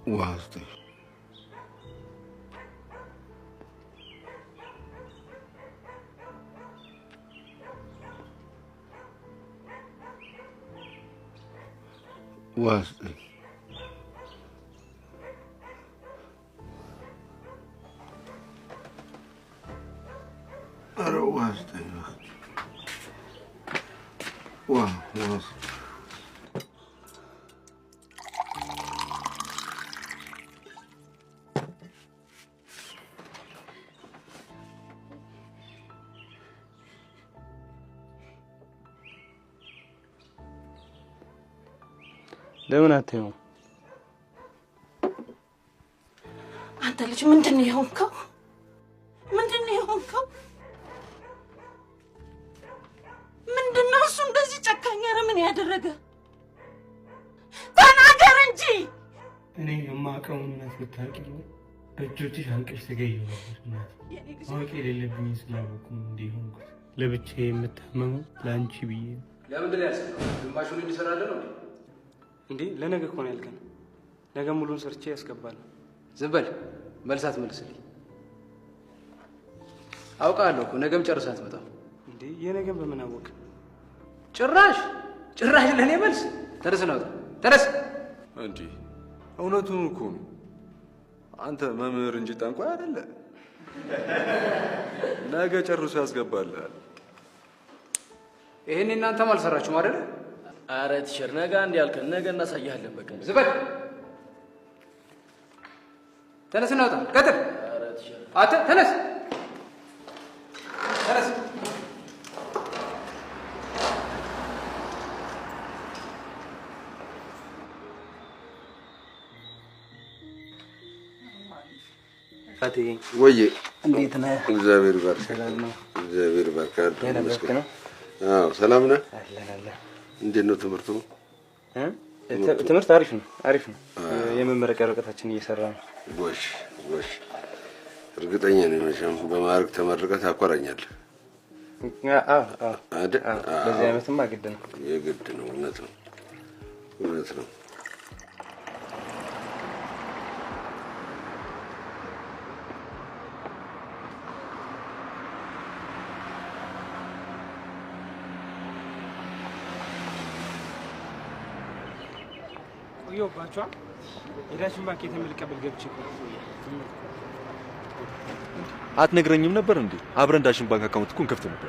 ውሃ ስጠኝ። ውሃ ስጠኝ። ኧረ ውሃ ስጠኝ። ውሃ ውሃ ስጠኝ። ለምን አትይው? አንተ ልጅ ምንድን ነው የሆንከው? ምንድን ነው የሆንከው? ምንድን ነው እሱ እንደዚህ ጨካኝ አረመኔ ያደረገ? ተናገር እንጂ። እኔ የማውቀውን እውነት ብታውቂ ኖሮ በእጆችሽ አንቀሽ ትገዪው ነበር። እናቴ ማወቅ የሌለብኝ ስላወኩ ነው እንዲህ የሆንኩት። ለብቻዬ የምታመመው ለአንቺ ብዬ ነው። ለምንድን ነው ያልሰራው? ግማሹን እንዲሰራልህ ነው እንዴ? ለነገ እኮ ነው ያልከን። ነገ ሙሉን ሰርቼ ያስገባለሁ። ዝም በል፣ መልስ አትመልስልኝ። አውቃለሁ እኮ ነገም ጨርሰህ አትመጣም። እንዴ የነገን በምን አወቅ? ጭራሽ ጭራሽ ለእኔ መልስ። ተነስ ነው ተነስ። እንዴ እውነቱን እኮ ነው። አንተ መምህር እንጂ ጠንቋይ አይደለ። ነገ ጨርሶ ያስገባልሃል። ይሄን እናንተም አልሰራችሁም አይደለ? አረ teacher ነገ አንድ ያልከን ነገ እናሳይሃለን። በቃ ዝም በል፣ ተነስ እና ውጣ። ቀጥል። አረ teacher አንተ ተነስ ተነስ። ወዬ እንዴት ነህ? እግዚአብሔር ይባርክ። ሰላም ነው? እግዚአብሔር ይባርክ። የነበርክ ነው? አዎ ሰላም ነህ? አለን አለን። እንዴት ነው ትምህርቱ? ትምህርት አሪፍ ነው አሪፍ ነው። የመመረቂያ ወረቀታችን እየሰራ ነው። ጎሽ ጎሽ። እርግጠኛ ነኝ መቼም በማዕረግ ተመርቀህ ታኮራኛለህ። አዎ አዎ አይደል? በዚህ ዓመትማ ግድ ነው። የግድ ነው። እውነት ነው እውነት ነው። ቆየሁባችኋል። የዳሽን ባንክ የተመልቀበል ገብቼ አትነግረኝም ነበር እንዴ? አብረን ዳሽን ባንክ account እኮ እንከፍት ነበር።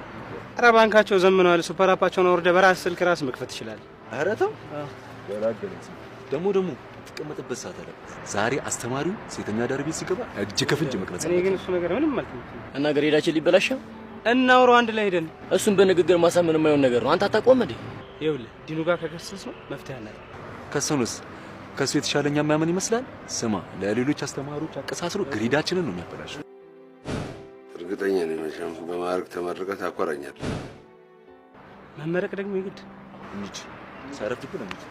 ኧረ ባንካቸው ዘምነዋል። super app ኣቸውን አውርደህ በራስህ ስልክ ራስህ መክፈት ትችላለህ። ኧረ ተው ገላገለኝ። ደግሞ ደግሞ ትቀመጥበት ሰዓት አለ። ዛሬ አስተማሪው ሴተኛ አዳሪ ቤት ሲገባ እጅ ከፍንጅ መቅረጽ። እኔ ግን እሱ ነገር ምንም አልተመቸኝም። እና grade ኣችን ሊበላሽ ነው። እናውራው አንድ ላይ ሄደን። እሱን በንግግር ማሳመን የማይሆን ነገር ነው። አንተ አታውቀውም እንዴ? ይኸውልህ ዲኑ ጋር ከከሰስነው መፍትሄ አናጣም። ከሰኑስ ከሱ የተሻለ እኛ የሚያምን ይመስላል። ስማ ለሌሎች አስተማሪዎች አቀሳስሮ ግሬዳችንን ነው የሚያበላሸው። እርግጠኛ ነኝ መቼም በማዕረግ ተመርቀህ ታኮራኛለህ። መመረቅ ደግሞ የግድ እንሂድ፣ ሳይረፍድብን እንሂድ።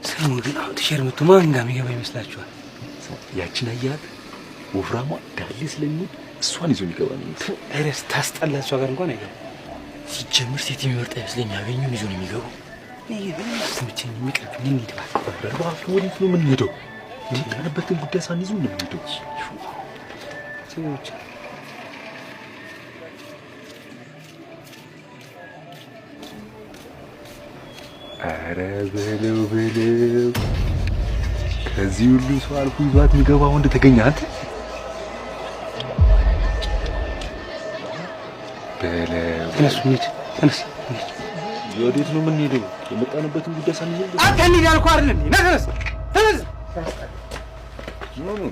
ስሙ ግን አሁን teacher መጥቶ ማን ጋር የሚገባ ይመስላችኋል? ያችን አያት ወፍራሟ ዳሌ ስለሚወድ እሷን ይዞ የሚገባ ነው የሚመስለው። ኧረ ስታስጠላ፣ እሷ ጋር እንኳን አይገባም። ሲጀምር ሴት የሚመርጥ አይመስለኝ። ያገኘውን ይዞ ነው የሚገባው። እኔ ምንም አልተመቸኝም። የሚቀርብኝ እንሂድ እባክህ። ኧረ እባክህ ወዴት ነው የምንሄደው? የመጣንበትን ጉዳይ ሳንይዝ ነው የምንሄደው። ስሙ ብቻ ኧረ በለው በለው፣ ከዚህ ሁሉ ሰው አልፎ ይዟት የሚገባ ወንድ ተገኘ። አንተ በለው። ተነሱ እንሂድ። ተነስ እንሂድ። ወዴት ነው የምንሄደው? የመጣንበትን ጉዳይ ሳንይዝ አንተ እንሂድ ያልኩህ አይደል እንዴ? ና ተነስ ተነስ። ነው ነው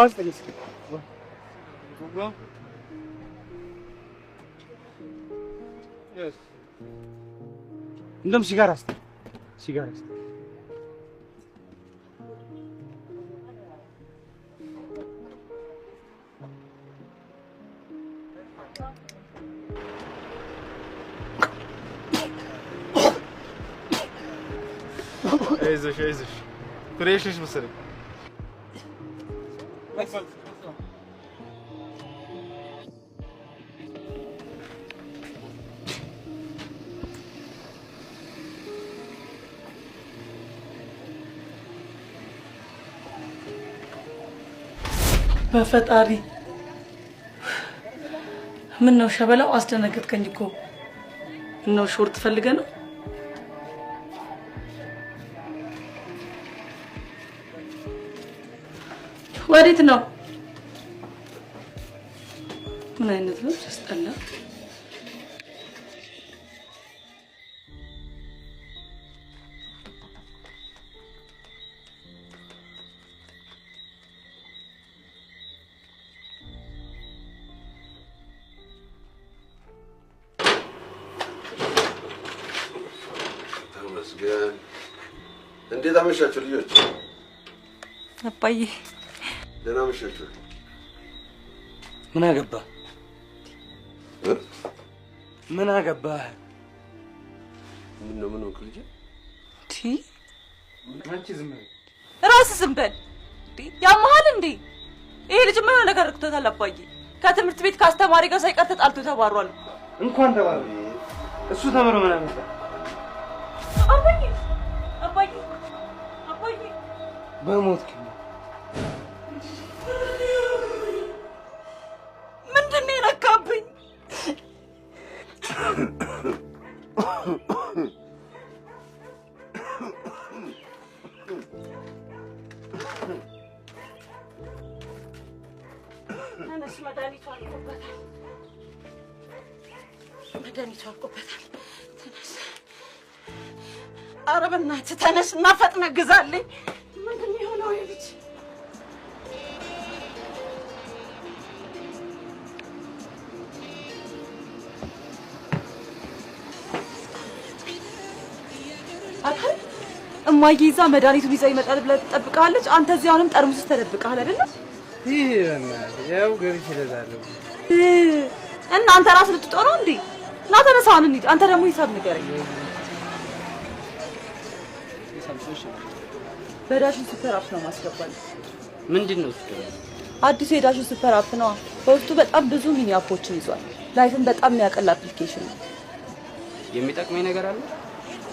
ውሃ ስጠኝ እስኪ። እንደውም ሲጋራ ስጠኝ፣ ሲጋራ ስጠኝ። አይዞሽ አይዞሽ፣ fresh ነሽ መሰለኝ። በፈጣሪ ምን ነው ሸበላው፣ አስደነገጥከኝ እኮ። ምነው short ፈልገህ ነው? ወዴት ነው? ምን አይነት ነው ሲያስጠላ። ተመስገን። እንዴት አመሻችሁ ልጆች? አባዬ ደህና አመሻችሁ። ምን አገባህ? ምን አገባህ? ምን ነው ምን ሆንክ ልጄ? አንቺ ዝም በይ። ራስህ ዝም በል። ያመሃል እንዴ? ይሄ ልጅ ምን ነገር ረክቶታል አባዬ? ከትምህርት ቤት ከአስተማሪ ጋር ሳይቀር ተጣልቶ ተባሯል። እንኳን ተባረ። እሱ ተምሮ ምን አመጣ? አባዬ አባዬ አባዬ በሞት ምንድን ነው የነካብኝ? ተነስ፣ መድኃኒቱ አልቆበታል። መድኃኒቱ አልቆበታል። ተነስ። ኧረ በእናትህ ተነስ እና ፈጥነህ ግዛልኝ። ምንድን ነው የሆነው ይሄ ልጅ? አንተ እማዬ ይዛ መድኃኒቱን ይዛ ይመጣል ብላ ትጠብቅሃለች። አንተ እዚህ አሁንም ጠርሙስ ውስጥ ተደብቀሃል አይደለም? ይህ በእናትህ ያው ገብቼ እገዛለሁ። እና አንተ ራስህ ልትጦር ነው እንዴ? ና ተነሳ፣ አሁን እንሂድ። አንተ ደግሞ ሂሳብ ንገረኝ። በዳሽን super app ነው ማስገባል። ምንድን ነው እሱ ደግሞ? አዲሱ የዳሽን super app ነዋ። በውስጡ በጣም ብዙ mini app ኦችን ይዟል። Life ን በጣም የሚያቀል application ነው። የሚጠቅመኝ ነገር አለ?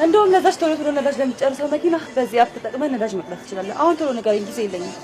እንደውም ለዛች ቶሎ ቶሎ ነዳጅ ለሚጨርሰው መኪና በዚህ app ተጠቅመህ ነዳጅ መቅዳት ትችላለህ። አሁን ቶሎ ንገረኝ፣ ጊዜ የለኝም።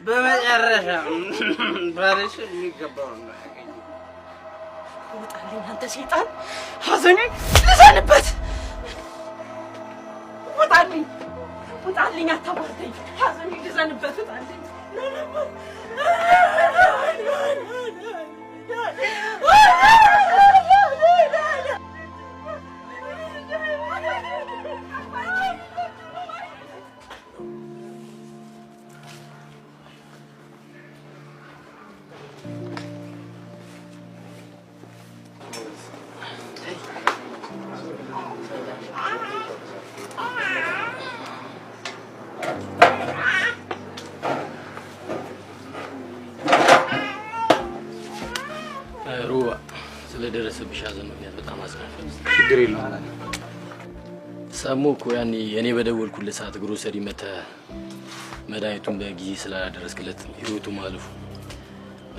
በመጨረሻ ባልሽ የሚገባውን ነው ያገኘው። ውጣልኝ አንተ ሰይጣን! ሐዘኔን ልዘንበት! ውጣልኝ! ውጣልኝ! አታዋርደኝ! ሐዘኔን ልዘንበት! ውጣልኝ! ሩባ ስለደረሰብሽ ሐዘን ምክንያት በጣም አዝናለሁ። ችግር የለውም። ሰሙ እኮ ያኔ እኔ በደወልኩልህ ሰዓት ግሮሰሪ መተህ መድኃኒቱን በጊዜ ስላላደረስክለት ህይወቱ ማለፉ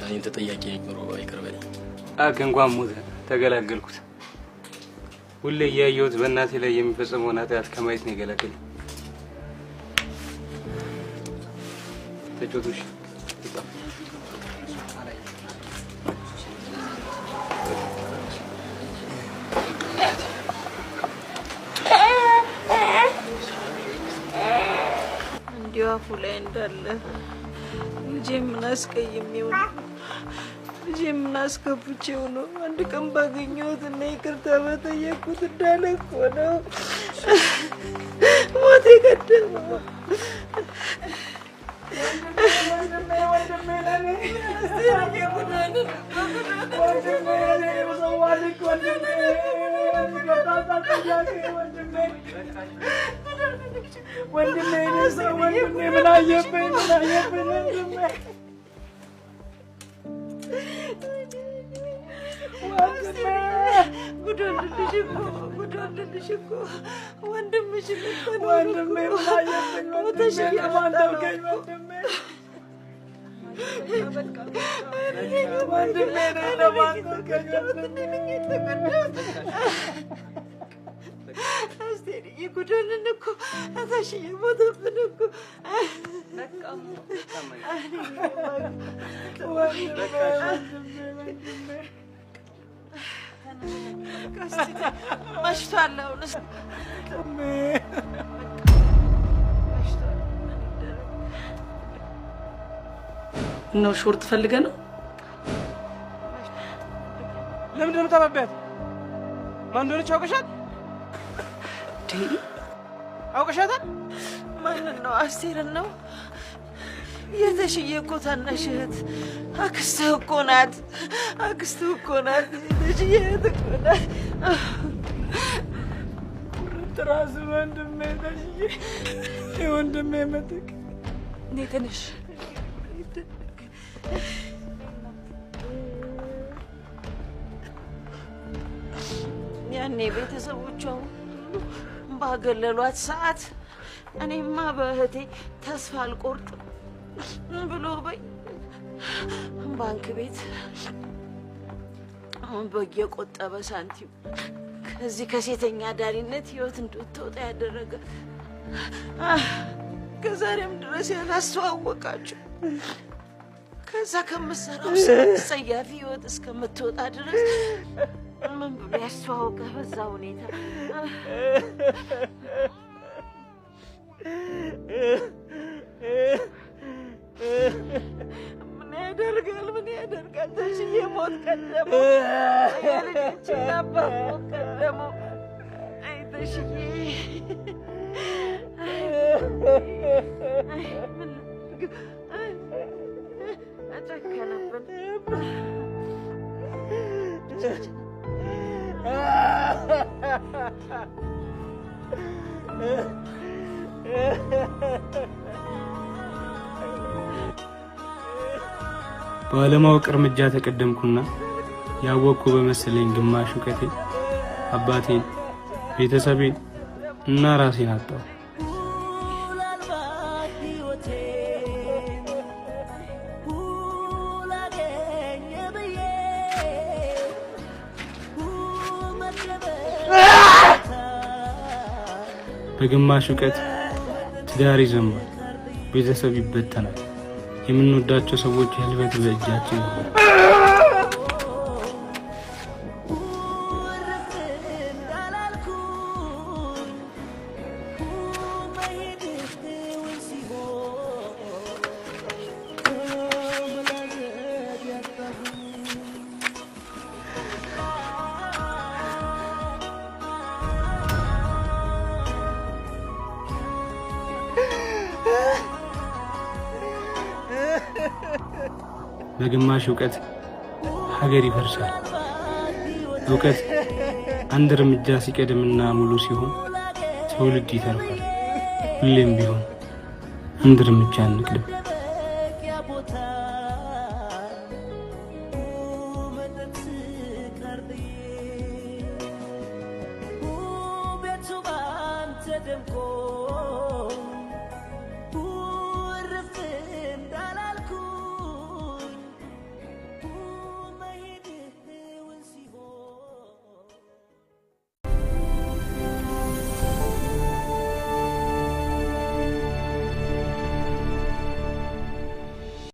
እኔም ተጠያቂ ነኝ። ሮባ ይቅር በለኝ። አክ እንኳን ሞተ ተገላገልኩት። ሁሌ እያየሁት በእናቴ ላይ የሚፈጸመውን ኃጢአት ከማየት ነው የገላገለኝ። ተጫወቱ። እንዲሁ አፉ ላይ እንዳለ ልጄ ምን አስቀይሜው ነው? ልጄ ምን አስከፍቼው ነው? አንድ ቀን ባገኘሁት እና ይቅርታ በጠየቅኩት እንዳለ እኮ ነው ሞት የቀደመው። ጉዳንን እኮ ታሽዬ ሞተብን እኮ። መሽቷል። አሁንስ ነው ሾርት ፈልገህ ነው? ለምንድን ነው የምታባቢያት? ማን እንደሆነች አውቀሻል? አውቀሻታል? ማንን ነው? አስቴርን ነው? የተሽዬ እኮ ታናሽ እህት አክስትህ እኮ ናት። አክስትህ እኮ ናት። የተሽዬ እህት እኮ ናት። ራስ ወንድሜ ተሽዬ የወንድሜ ምትክ እኔ ትንሽ ያኔ ቤተሰቦቿ ሁሉ ባገለሏት ሰዓት እኔማ በእህቴ ተስፋ አልቆርጥም ብሎ በይ ባንክ ቤት በየቆጠበ ሳንቲም ከዚህ ከሴተኛ አዳሪነት ህይወት እንድትወጣ ያደረገ ከዛሬም ድረስ ያላስተዋወቃችሁ ከዛ ከምትሰራው ጸያፊ ህይወት እስከምትወጣ ድረስ ምን ብሎ ያስተዋወቀ በዛ ሁኔታ? ምን ያደርጋል? ምን ያደርጋል? ተሽዬ ሞት ቀደመው። የልጆችን አባት ሞት ቀደመው። አይ ተሽዬ፣ አይ ምን አጨከነብን። ባለማወቅ እርምጃ ተቀደምኩና ያወቅኩ በመሰለኝ ግማሽ እውቀቴ አባቴን፣ ቤተሰቤን እና ራሴን አጣሁ። በግማሽ እውቀት ትዳር ይዘማል፣ ቤተሰብ ይበተናል፣ የምንወዳቸው ሰዎች ህልፈት በእጃችን ይሆናል። በግማሽ እውቀት ሀገር ይፈርሳል። እውቀት አንድ እርምጃ ሲቀድምና ሙሉ ሲሆን ትውልድ ይተርፋል። ሁሌም ቢሆን አንድ እርምጃ እንቅደም። ደምቆ